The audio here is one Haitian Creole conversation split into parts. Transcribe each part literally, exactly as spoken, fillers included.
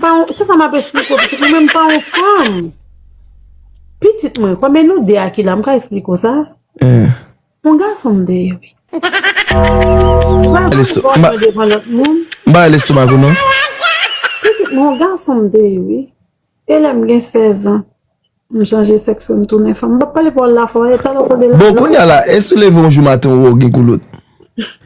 Pa yon- Se sa m ap esplike w, pitit mwen, men m pa yon fanm. Pitit mwen, konbyen nou de a ki la, m ka esplike w sa? Eh. Yon gason m te ye, wi. Ba lesto- ba- devan lòt moun. Ba lestomak ou non. Pitit mwen, yon gason m te ye, wi. E lè m gen sèz an, m chanje sèks pou m tounen fanm. M p ap pale pawòl la fò, e talè w konde la. Bon, kounye a la, èske w leve yon jou maten ou wè w gen koulout?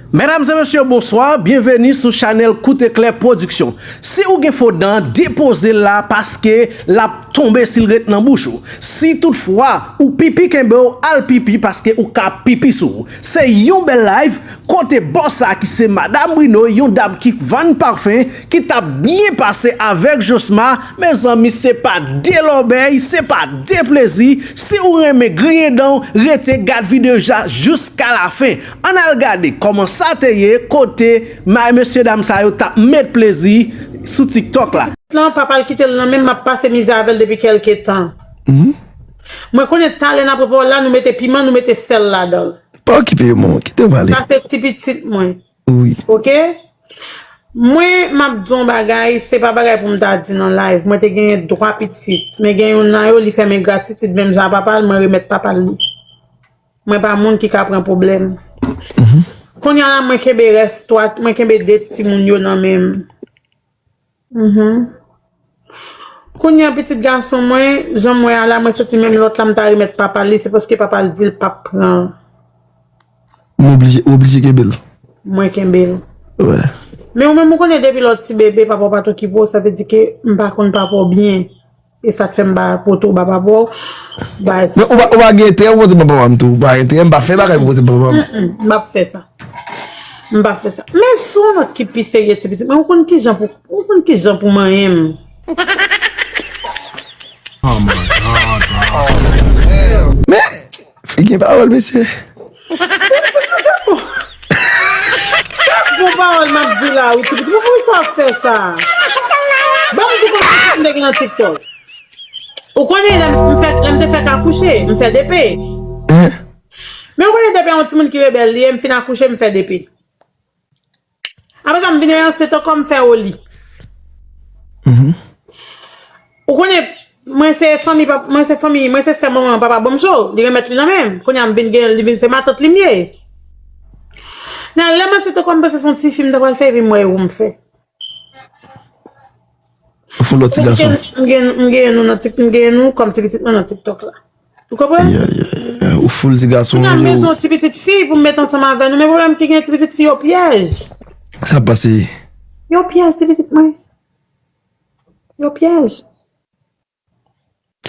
Medam e mesye, bonswa. Byenveni sou chanèl Koute Klè Pwodiksyon. Si ou gen fo dan, depoze l la paske l ap tonbe si l ret nan bouch ou. Si toutfwa ou pipi kenbe w, al pipi paske ou ka pipi sou ou. Se yon bèl live kote bòs sa ki se Madam Bruno, yon dam ki vann pafen, ki t ap byen pase avèk Josma. Mezanmi, se pa de lòbèy, se pa de plezi. Si ou renmen griyen dan w, rete gad videyo a jiska lafen. Ann al gade kòman sa te ye kote ma- mesye dam sa yo t ap met plezi sou TikTok la. Lan, papa l kite l nan men m, m ap pase mizè avè l depi kèlke tan. Mwen konnen talè n ap pran pawòl la, nou mete piman, nou mete sèl ladan l. Pa okipe yo, manman, kite yo pale. Sa se ti pitit mwen. Wi. Oke? Mwen, m ap di yon bagay, se pa bagay pou m ta di nan live. Mwen te genyen twa pitit. Men gen youn nan yo, li fè m engratitid, menm jan papa l, mwen remèt papa l li. Mwen pa moun ki ka pran pwoblèm. Kounye a la, mwen kenbe rès twa, mwen kenbe de timoun yo nan men m. Mhm. Kounye a, pitit gason mwen, jan m wè a la, mwen santi menm lòt la, m ta remèt papa l li, se paske papa l di l p ap pran l. M oblije, ou oblije kenbe l. Mwen kenbe l. Wè. Men ou menm, ou konnen depi lè w ti bebe, papa w pa t okipe w, sa vle di ke m pa konn papa w byen. E sa k fè m ba poto ba papa w. Ba Men ou pa, ou pa gen enterè pou pote papa m tou. Ou pa gen enterè, m pa fè bagay pou pote papa m. Mm, mm, m p ap fè sa. M p ap fè sa. Men sou yon nòt ki pi serye, ti pitit, men ou konn kijan pou, ou konn kijan pou manyen m. Oh my God, bro. Men, figi pawòl, mesye. Bon pawòl m ap di la, wi, ti pitit. Poukisa w ap fè sa? Ban m di kòman m te gen nan TikTok. Ou konnen lè m fè, lè m te fèk akouche, m fè depe. Men ou konnen depe yon timoun ki rebèl li ye, m fin akouche, m fè depe. Apre sa, m vin ansent ankò, m fè oli. Mhm. Ou konnen, mwen se fanmi, pap- mwen se fanmi, mwen se sè manman, papa ban m cho, li remèt li nan men m. Kounye a, m vin gen, li vin se matant li m ye. Nan lè m ansent ankò, m panse se yon ti fi m ta pral fè, epi m wè e ou m fè. Ou fè yon lòt ti gason. M gen, m gen nou nan Tik- m gen nou kòm ti pitit mwen nan TikTok la. Ou konprann? Ay, ay, ay, ay, ou full ti gason. Kounye a m bezwen yon ti pitit fi pou m met ansanm avè nou, men pwoblèm ki gen ti pitit fi yo pyèj. Sa pase? Yo pyèj ti pitit mwen. Yo pyèj.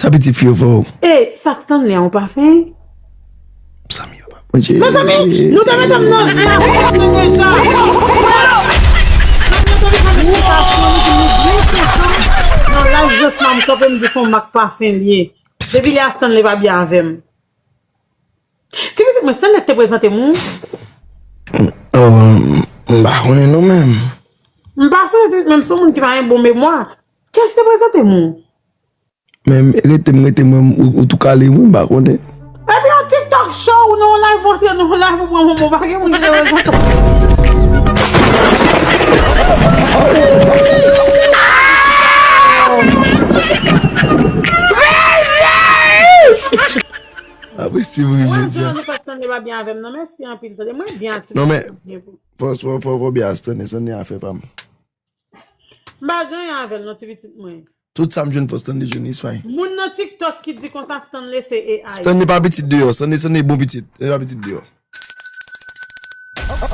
Sa pitit fi yo fè w? E, sa k Stanley a, yon pafen? Sa m yo pa Bondye. Mezanmi, nou te mete m nan, nan afè deja. Nan live Josma, m kanpe, m di se yon mak pafen li ye. Depi lè a Stanley pa byen avè m. Ti pitit mwen, Stanley te prezante m ou? Oh, m pa konnen non menm. M pa sonje ti pitit mwen, m se yon moun ki pa gen bon memwa. Kiyès te prezante m ou? Men rete m, rete m, ou, ou tou kale wi, m pa konnen. Epi yon TikTok show, ou nan yon live, ou antre nan yon live, ou pran moman, pa gen moun ki te rezon. Apre si vre jodi a. Mwen pa byen avè m non, mèsi anpil, tande, mwen byen ak tout moun. Non, men, fò, fò, fò, fò byen a Stanley, Stanley afè pa m. M pa gen anyen avè l non, ti pitit mwen. Tout sa m jwenn fò Stanley jwenn, it's fine. Moun nan TikTok ki di konsa Stanley se A I. Stanley pa pitit deyò, Stanley, Stanley bon pitit. Stanley pa pitit deyò. Ok,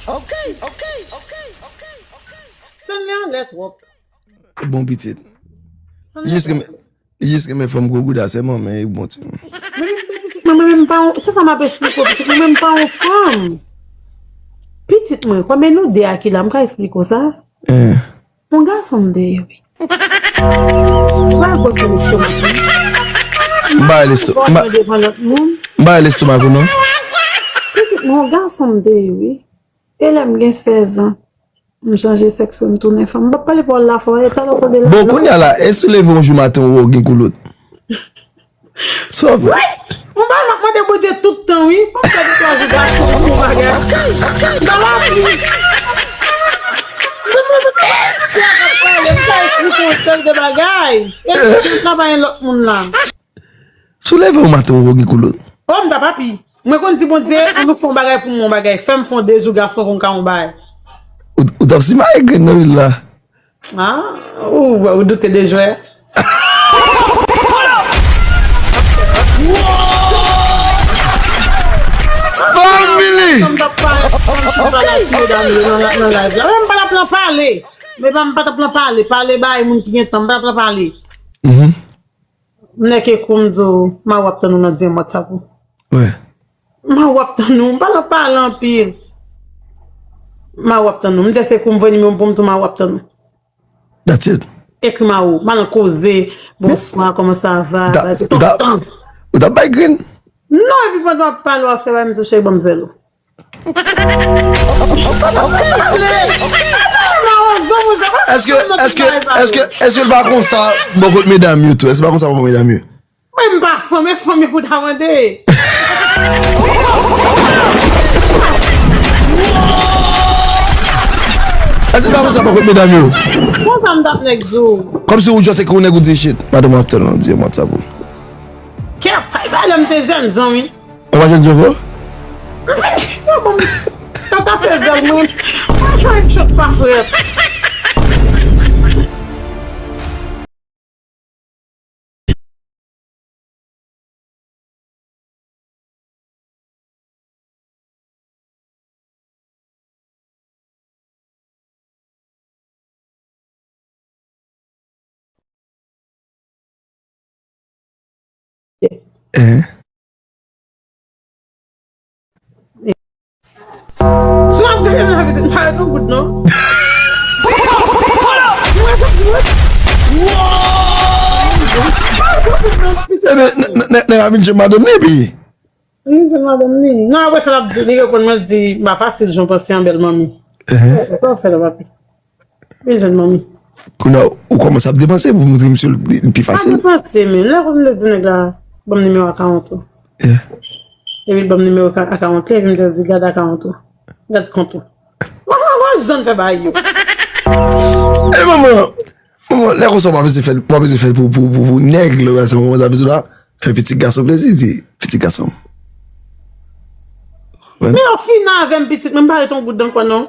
ok, ok, ok, ok, ok. Stanley anlè twòp. Bon pitit. Stanley Li jis renmen, li jis renmen fanm gwo bouda sèlman, men e bon ti. Mwen menm, mwen menm pa yon, se sa m ap esplike w, pitit mwen menm pa yon fanm. Pitit mwen, konbyen nou de a ki la, m ka esplike w sa? Eh. Yon gason m te ye, wi. Ba gwo seleksyon, maten. M ba lesto- m ba- devan lòt moun. M ba lestomak ou non. Pitit mwen, yon gason m te ye, wi. E lè m gen sèz an, m chanje sèks pou m tounen fanm. M p ap pale pawòl la fò, e talè w konde la. Bon, kounye a la, èske w leve yon jou maten ou wè w gen koulout? Sa w fè? Mwen pa m ap mande Bondye tout tan, wi. Mwen fè de twa jou gason pou bagay. Nan lavi. Mwen se tout se a k ap pale, m pa esplike w Sèl de bagay. E m nan pa yon lòt moun la. Si w leve yon maten, ou gen koulot. Oh, m ta papi. Mwen konn di Bondye, an nou fè yon bagay pou mwen, yon bagay. Fè m fè yon dezou gason konn ka yon bagay. Ou, ou t ap simaye grenn nan vil la. Ah, ou, ou doute de jwè. Family! Kòm m t ap pale, kòm si m pale ak medam yo nan, nan live la. Mwen m pa t ap nan pale. Men pa m pa t ap nan pale. Pale bay moun ki gen tan. M pa t ap nan pale. Mhm. M nèke kou m di w, ma w ap tann ou nan D M WhatsApp ou. Wè. Ma w ap tann ou. M pa nan pale anpil. Ma w ap tann ou. M te se kou m voye nimewo m pou m di w ma w ap tann ou. That's it. Ekri ma ou. M pa nan koze. Bonswa, comment ça va? Ou ta, ou ta, ou ta bay grenn. Non, epi pandan w ap pale, w ap fè bay m tou cheri, ban m zèl ou. Èske, èske, èske, èske l pa konsa bò kot medam yo tou? Èske l pa konsa bò kot medam yo? Mwen, m pa fanm, e fanm yo pou ta mande. Èske l pa konsa bò kot medam yo? Konsa m t ap nèk di w. Kòmsi ou just ekri yon nèg ou di shit. Madanm w ap tann ou nan D M WhatsApp ou. Kèt, sa e bagay lè m te jèn jan wi. Ou pa jwenn jòf, non? Yo, bon, tata fè zèl mwen. Mwen jwenn chòk pa frèt. Hein? Si w ap gade m la pitit, m pa ret yon gout non. Ebyen, nè- nè- nèg la vin jwenn madanm li epi. Vin jwenn madanm li. Non, apre sa l ap di, li reponn mwen, l di, m pa fasil jan w panse an bèl manmi. Sa w fè la, papi? Vin jwenn manmi. Kounye a, ou kòmanse ap depanse pou montre misye li pi fasil. Pa depanse, men lè konn lè di nèg la, ban m nimewo akawont ou. Yeah. Epi l ban m nimewo ka- akawont li, epi m te di, gad akawont ou. Gad kont ou. Manman, gwo jan fè bagay yo. E manman, manman, lè konsa w pa bezwen fè l, w pa bezwen fè l pou, pou, pou, pou nèg, lè w wè sa, manman, sa bezwen la. Fè pitit gason plezi, di, pitit gason. Men yo fin avè m pitit, mwen m pa ret yon goud ankò non.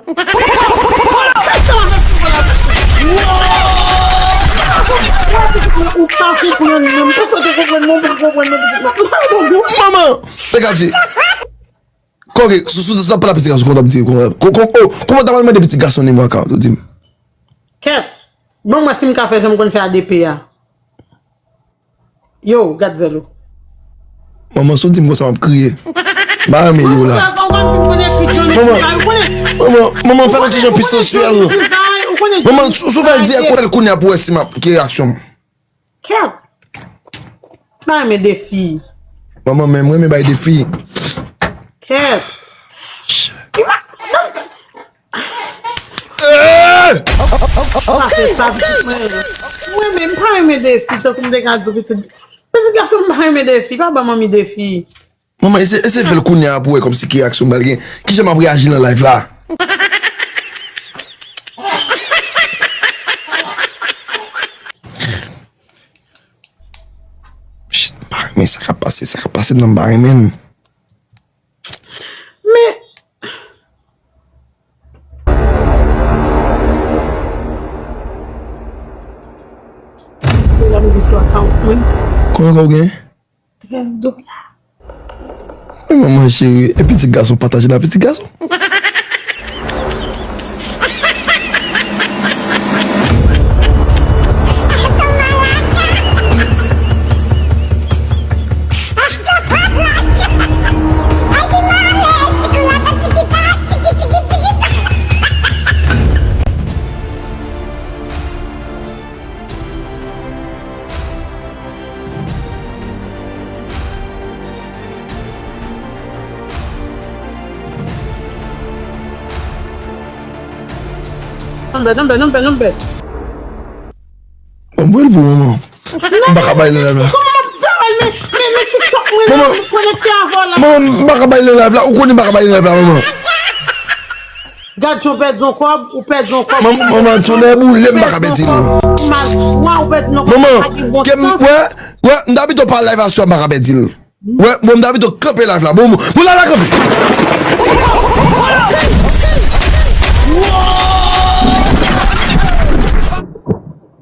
Ou pa konprann non, m panse w te konprann mwen, m pa konprann non pitit mwen. M pa ret yon goud. Manman, te ka di. Koke, sou sou sa pale pitit gason, kòman w t ap di, kòman w t ap, ko- ko- oh, kòman w t ap al mande pitit gason nimewo akawont ou, di m. Kèt, bon, mwen si m ka fè jan m konn fè a de pe a. Yo, gad zèl ou. Manman, si w di m konsa, m ap kriye. M pa renmen yo la. Manman, manman, manman, fè l yon ti jan pi sansyèl. Manman, si w fè l dirèk, ou fè l kounye a pou wè si m ap, ki reyaksyon m. Kèt. M pa renmen defi. Manman, men m renmen bay defi. Kèt. Sa fè sa pitit mwen. Mwen menm, m pa renmen defi, tankou m te ka di w pitit. Pitit gason m pa renmen defi, pa ban manmi defi. Manman, eseye, eseye fè l kounye a pou wè kòmsi ki reyaksyon m pral gen. Kijan m ap reyaji nan live la? Shit, m pa renmen sa k ap pase, sa k ap pase m nan m pa renmen l. Men. Konbyen kòb ou gen? Trèz dola. Men manman cheri, e pitit gason pataje la, pitit gason. Nonbe, nonbe, nonbe, nonbe. Bon, m voye l pou manman. M pa ka bay nan live la. Kòman m ap fè wè l? Men, men, men TikTok mwen nan, m konekte avè w la. Manman, m pa ka bay nan live la. Ou konnen m pa ka bay nan live la, manman. Gad jan w pèdi yon kòb, ou pèdi yon kòb. Manman, manman, tonè boule, m pa ka pèdi l non. Mal. Waw, ou pèdi non. Manman, pa gen bon sans. Wè, wè, m ta pito pa live aswè, m pa ka pèdi l. Wè, bon, m ta pito kanpe live la. Bon, bon, bon, live la kanpe.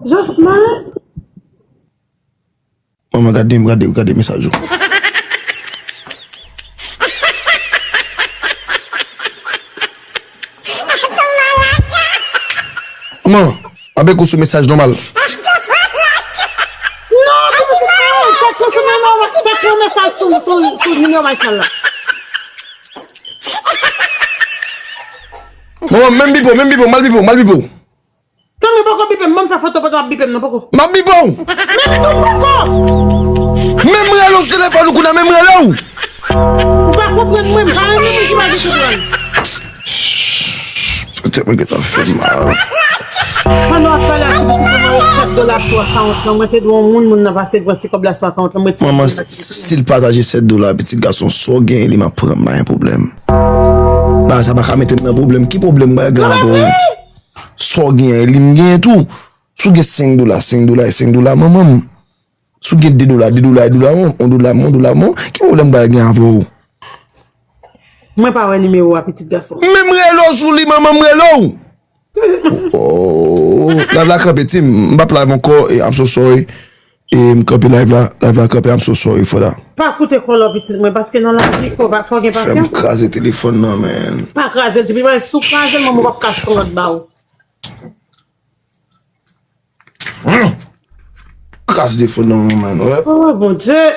Josman. Manman, gade, gade, gade mesaj yo. Manman, anben kou sou mesaj nòmal. Non, tèks yon mesaj sou, sou, sou nimewo Michael la. Manman, menm bipo, menm bipo, mal bipo, mal bipo. Tann, mwen poko bipe m, ban m fè foto pandan w ap bipe m nan, poko. M ap bipe w! Men m tou poko! Men m rele w sou telefòn ou kounye a, men m rele w! Ou pa konprann mwen, m pa renmen moun ki pa gen konprann. Sa tèt mwen gentan fè mal. Pandan w ap pale ak pitit mwen, mwen sèt dola sou akawont lan, mwen te dwe yon moun, moun nan pase pran ti kòb la sou akawont lan, mwen ti. Manman, si l pataje sèt dola, pitit gason, sa w genyen li, m ap pran, m pa gen pwoblèm. Bagay sa pa ka mete m nan pwoblèm. Ki pwoblèm m pral gen avè w? Sa w genyen, li m genyen tou. Si w gen senk dola, senk dola e senk dola manman m. Si w gen de dola, de dola e dola manman m, yon dola m, yon dola manman m, ki pwoblèm m pral gen avè w? Mwen pa wè nimewo a, pitit gason. Men m rele w sou li, manman m rele w. Oh, live la kanpe, Tim. M p ap live ankò, e, I'm so sorry. E, m kanpe live la, live la kanpe, I'm so sorry for that. Pa koute kòlò pitit mwen, paske nan lavi, fò pa, fò gen pasyans. Fè m kraze telefòn nan, man. Pa kraze l, Tim, si w kraze l, manman w ap kase kòlòt ba ou. Kras de fò nan manman, wè. Oh, Bondye.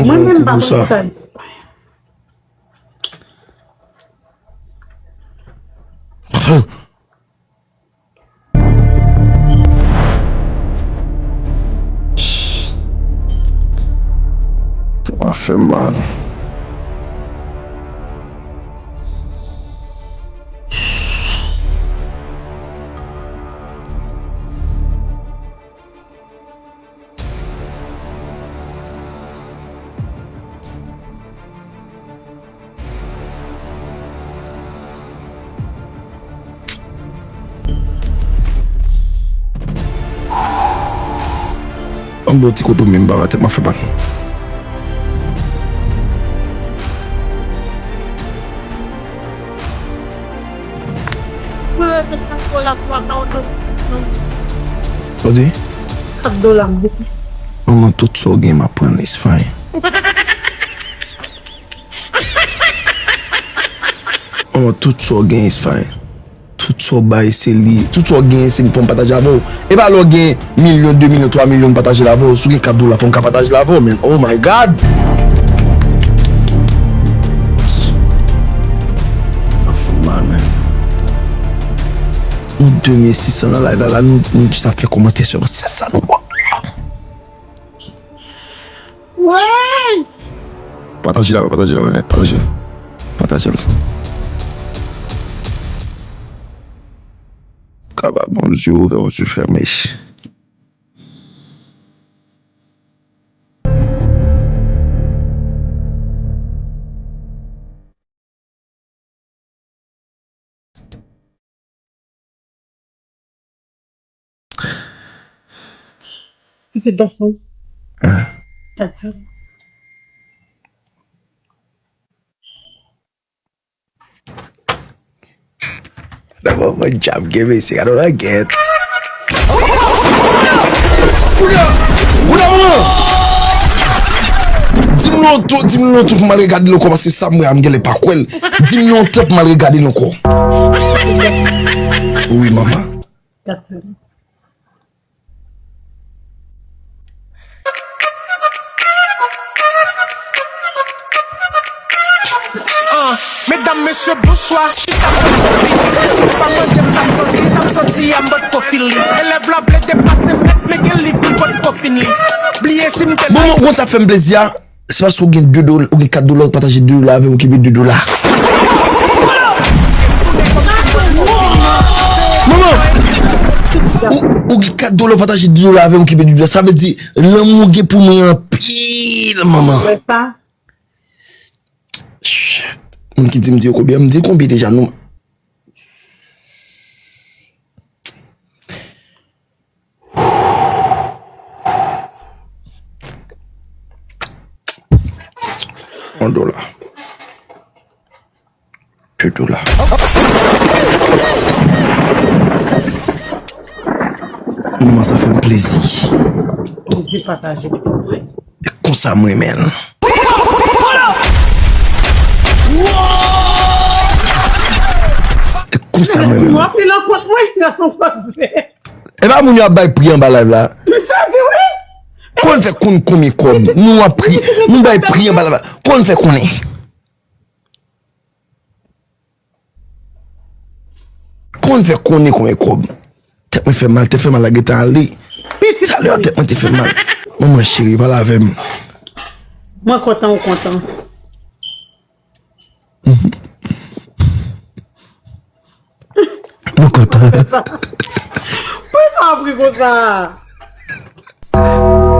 Mwen menm pa konn sa. Sa fè mal. Ann bon ti konprime m, baba, tèt mwen fè mal. Mwen rete kat dola sou akawont mwen. Ou di? Kat dola m rete. Manman, tout sa w gen, m ap pran, it's fine. Manman, tout sa w gen, it's fine. Tout sa w bay, se li. Tout sa w gen, se pou m pataje avè w. E pa lè w gen milyon, de milyon, twa milyon, m pataje l avè w. Si w gen kat dola, fò m ka pataje l avè w, man. Oh my God! Sa fè m mal, man. Nou de mil sis san nan live la, la, nou, nou jis ap fè kòmantè sèlman. Se sa nou wè. Wey! Pataje la, pataje la, pataje. Pataje la. Kaba, bon, zye ouvè, zye fèmen. Pitit gason. Ah. Dakò. Dabò, mwen djab gen mesye, gade yon langèt. Kounya, kounya, manman! Di m lontan, di m lontan pou m al regade l ankò, paske sa m wè a, m genlè pa kwè l. Di m lontan pou m al regade l ankò. Wi, manman. Ah, medam, mesye, bonswa. Chita, pa mande m sa m santi, sa m santi a, m potko feel li. Elèv la vle depase mèt, men gen liv li potko fini. Bliye si m te la. Bon, ou konn sa fè m plezi a? Se paske ou gen de dola, ou gen kat dola, ou pataje de dola avè m, ou kenbe de dola. Manman! Ou, ou gen kat dola, ou pataje de dola avè m, ou kenbe de dola. Sa vle di, lanmou ou gen pou mwen anpil, manman. Wè sa? Shit. Moun ki di m di yo konbyen, m di konbyen deja, non? Yon dola. De dola. Manman, sa fè m plezi. Plezi pataje, pitit mwen. E konsa m renmen l. E konsa m renmen l. Mwen ap li nan kont mwen, nan kont mwen. E pa moun yo ap bay pri anba live la. M sezi, wi. Konn fè konn konbyen kòb. Nou ap pri, nou bay pri anba live la. Konn fè konnen. Konn fè konnen konbyen kòb. Tèt mwen fè mal, tèt fè mal la gentan ale. Talè a tèt mwen te fè mal. Manman cheri, pale avè m. Mwen kontan ou kontan. Nou kontan. Poukisa w ap ri konsa?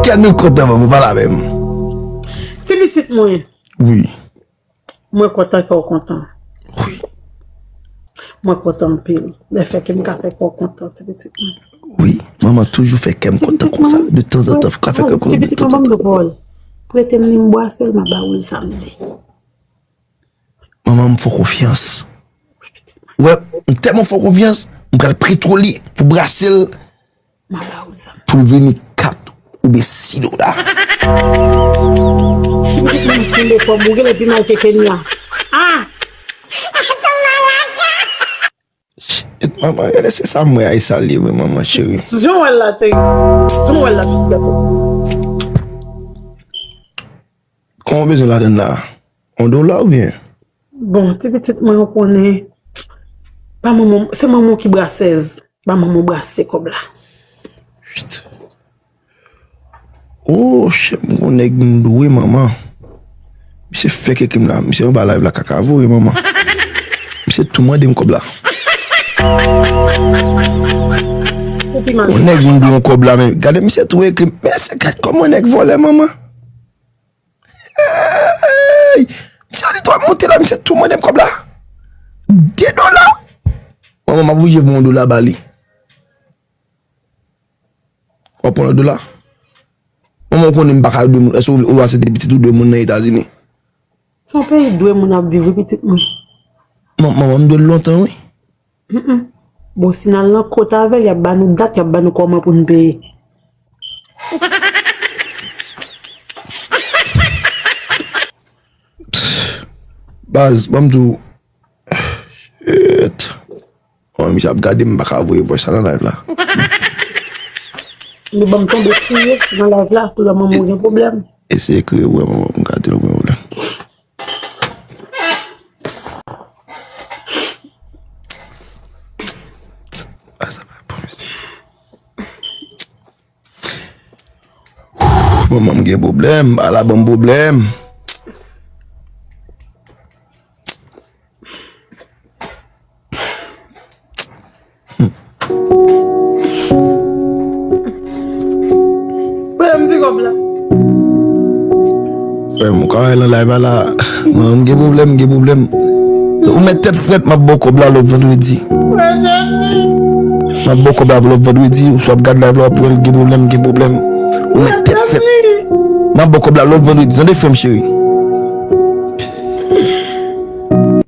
Kè nou kontan, manman, pale avè m. Ti pitit mwen. Wi. Mwen kontan kè w kontan. Wi. Mwen kontan anpil. Lè fè ke m ka fè kè w kontan, ti pitit mwen. Wi, manman toujou fè kè m kontan konsa. De tanzantan, ka fè kè m kontan de tanzantan. Ti pitit mwen, ban m de pawòl. Prete m li m bwase l, m a ba ou l samdi. Manman, m fè w konfyans. Ou wè, m tèlman fè w konfyans, m pral prete w li pou brase l, pou l vini kat oubyen sis dola. Ki pitit moun ki le kòb ou genlè pi mal ke Kenya. Ah! Shit, manman, e se sa m wè a, e sa l ye vre, manman cheri. Jan w wè l la, cheri. Jan w wè l la, pitit gason. Kòman w bezwen ladann la? Yon dola oubyen? Bon, ti pitit mwen, ou konnen, pa manman, se manman w ki brasèz. Ba manman w brase kòb la. Chut. Oh, shit, m gon nèg m dwe, manman. Misye fè keke m la. Misye anba live la kaka vre, manman. Misye tou mande m kòb la. Ou pi mal. Yon nèg m dwe yon kòb la, men gade misye tou ekri. Men se gad kòman nèg vòlè, manman. Hey! Misye li twò monte la, misye tou mande m kòb la. De dola. Manman, m ap oblije voye yon dola ba li. W ap pran yon dola? Manman, ou konnen m pa ka dwe moun. Èske ou, ou aksepte pitit ou dwe moun nan Etazini? Se yon peyi dwe moun ap viv, wi, pitit mwen. Man-, manman, m dwe l lontan, wi. Mm, mm. Bon, si n al nan kot avè l, y ap ba nou dat, y ap ba nou kòman pou n peye. Baz, ban m di w. Shit. Mwen, misye ap gade m, m pa ka voye voice sa nan live la. Li ban m tonbe kriye nan live la, pou lè manman w gen pwoblèm. Eseye kriye pou wè manman m ka di l ou gen pwoblèm. Ah, sa pa bon, mesye. Manman m gen pwoblèm, ala ban m pwoblèm. Frè m, di kòb la. Frè m, ou ka wè nan live a la. Manman m gen pwoblèm, gen pwoblèm. Ou mèt tèt frèt, m ap ba w kòb la lòt vandredi. M ap ba w kòb la lòt vandredi, ou swa ap gad live la, w ap wè l gen pwoblèm, gen pwoblèm. Ou mèt tèt frèt. M ap ba w kòb la lòt vandredi, tande frè m cheri.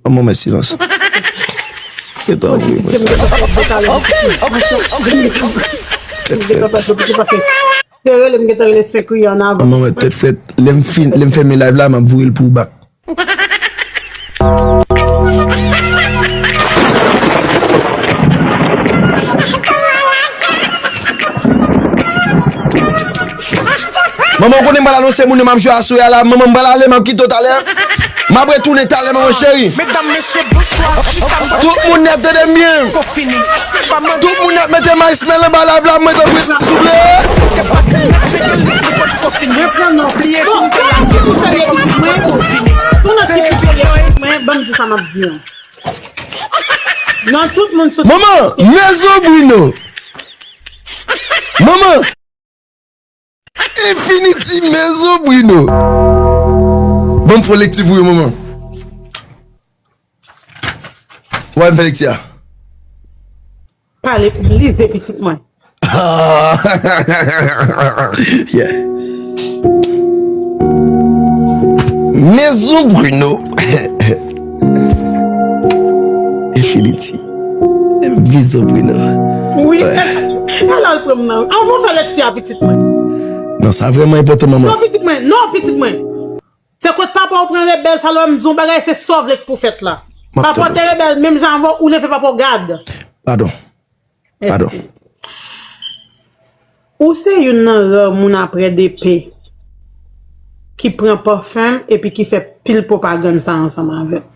An moman silans. Yo ta voye mwen sa. Tèt frèt. Te rele m, gentan rele senk ri an avan. An moman tèt frèt. Lè m fin, lè m fèmen live la, m ap voye l pou ou back. Manman, ou konnen m pral anonse moun yo m ap jwe aswè a la. Manman, m pral ale, m ap kite w talè. M ap retounen talè, manman cheri. Medam, mesye, bonswa. Tout moun nèt, tande m byen. Tout moun nèt, mete Maïs Mel anba live la, mwen tanpri, souple. Bliye si m te lage, kote kòm si mwen pou fini. Se evenman. Mwen, ban m di sa m ap di an. Nan tout moun sou. Manman, Mezo Bruno. Manman. Infinity Mezo Bruno. Ban m fè lekti pou yo, manman. Ou pa vin fè lekti a? Pale, lize pitit mwen. Yeah. Maison Bruno. Infinity. Maison Bruno. Wi. Wè. Al al pran m nan. Anvan fè lekti a pitit mwen. Non, sa vrèman enpòtan, manman. Non, pitit mwen. Non, pitit mwen. Se kot papa w pran rebèl sa lè m di yon bagay, se sa w vle k pou fèt la. Papa w te rebèl, menm jan avè w, ou leve papa w gad. Padon. Padon. Ou se youn nan rè moun aprè depe ki pran pafèm epi ki fè pil pwopagann sa ansanm avè m.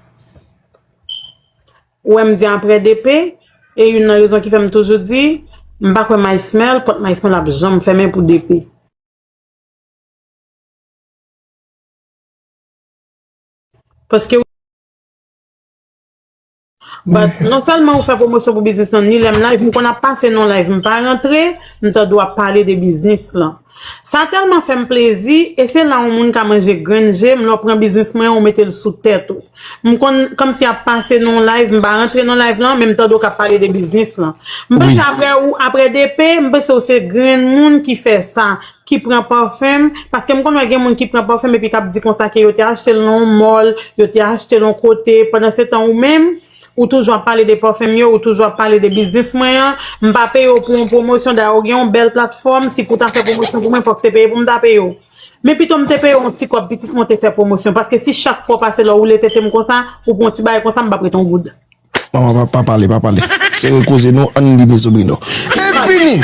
Ou wè m di aprè depe, e youn nan rezon ki fè m toujou di, m pa kwè Maysmel, pòt Maysmel ap janm fèmen pou depe. Paske But non sèlman ou fè pwomosyon pou biznis lan, ni lè m live, m konn ap pase nan live, m pa rantre, m tande w ap pale de biznis lan. Sa tèlman fè m plezi, e se la yon moun ka manje grenn je m, lè w pran biznis mwen an, ou mete l sou tèt ou. M konn kòmsi ap pase nan live, m pa rantre nan live lan, men m tande w k ap pale de biznis lan. M panse apre ou, apre depe, m panse ou se grenn moun ki fè sa. Ki pran pafèm, paske m konn wè gen moun ki pran pafèm epi k ap di konsa ke yo te achte l nan yon mall, yo te achte l yon kote, pandan se tan ou menm, ou toujou ap pale de pafèm yo, ou toujou ap pale de biznis mwen an, m pa peye w pou yon pwomosyon, dayè ou gen yon bèl platfòm, si pou w ta fè pwomosyon pou mwen, fòk se peye pou m ta peye w. Men pito m te peye w yon ti kòb pitit mwen te fè pwomosyon, paske si chak fwa w pase la w woule tete m konsa, ou pran yon ti bagay konsa, m p ap ret yon goud. Manman, pa, pa pale, pa pale. Sere koze nou, ann li Maison Bruno. Enfini!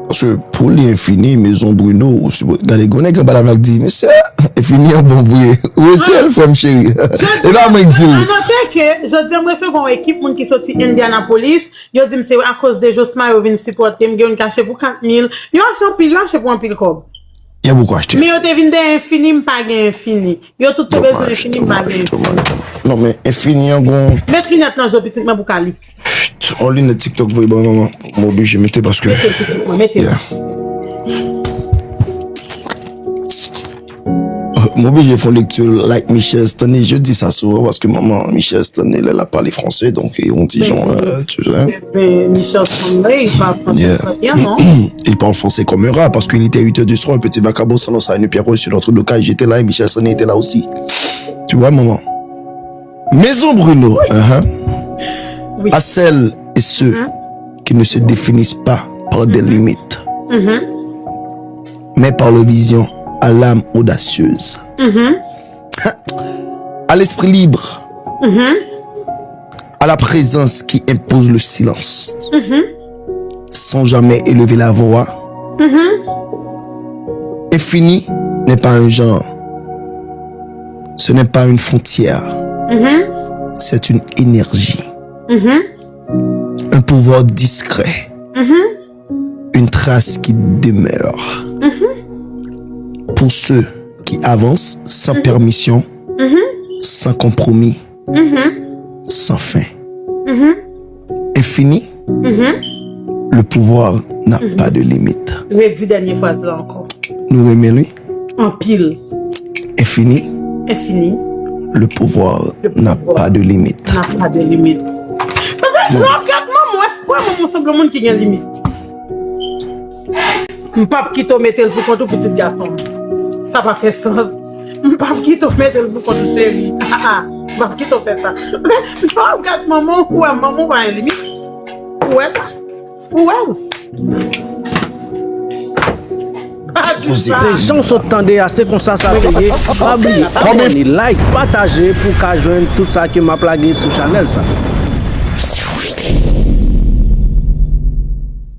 Paske pou li Enfini, Maison Bruno, ou si, gade, gen yon nèg anba la vlog di, mesye, Enfini an bon vre. Ou resi al, frè m cheri. E pa mwen k di l. Anote ke jodi a m resevwa yon ekip moun ki soti Indianapolis, yo di m se akoz de Josma yo vin sipòte m, gen youn k achte pou kat mil, yo achte anpil, yo achte pou anpil kòb. Gen bokou achte. Men yo te vin dèyè Enfini, m pa gen Enfini. Yo tout te bezwen Enfini, m pa gen Enfini. Non, men Enfini an gon. Met linèt nan je w pitit mwen pou ka li. On linèt TikTok voye ban manman. M oblije mete paske. Mete l pitit mwen, mete l. Yeah. M oblije fè yon lekti like Michel Stanley. Je dis sa souvent parce que maman Michel Stanley, elle, elle a parlé français, donc on dit genre, euh, tu vois. Ben, Michel Stanley, il parle français très bien, non? Il parle français comme un rat parce qu'il était huit heures du soir, un petit vagabond s'annonça à une pierre sur notre dos, car j'étais là et Michel Stanley était là aussi. Tu vois, maman? Maison Bruno, uh-huh. Oui. À celles et ceux qui ne se définissent pas par des limites, mais par leur vision à l'âme audacieuse, à l'esprit libre, à la présence qui impose le silence, sans jamais élever la voix. Infini n'est pas un genre, ce n'est pas une frontière, c'est une énergie. Un pouvoir discret, une trace qui demeure. Pour ceux qui avancent sans permission, sans compromis, sans fin. Infini, le pouvoir n'a pas de limite. Redi dènye fraz la ankò. Nou renmen li. Anpil. Infini. Infini. Le pouvoir n'a pas de limite. N'a pas de limite. Paske lè w ap gad manman w, èske w wè manman w sanble yon moun ki gen limit? M p ap kite w mete l pou kont ou, pitit gason m. Sa pa fè sans. M p ap kite w mete l pou kont ou, cheri. M p ap kite w fè sa. Lè w ap gad manman w, ou wè manman w pa gen limit. Ou wè sa? Ou wè w? Se jan w sot tande a, se konsa sa te ye. Pa bliye abòne, like, pataje pou w ka jwenn tout sa ke m ap lage sou chanèl sa.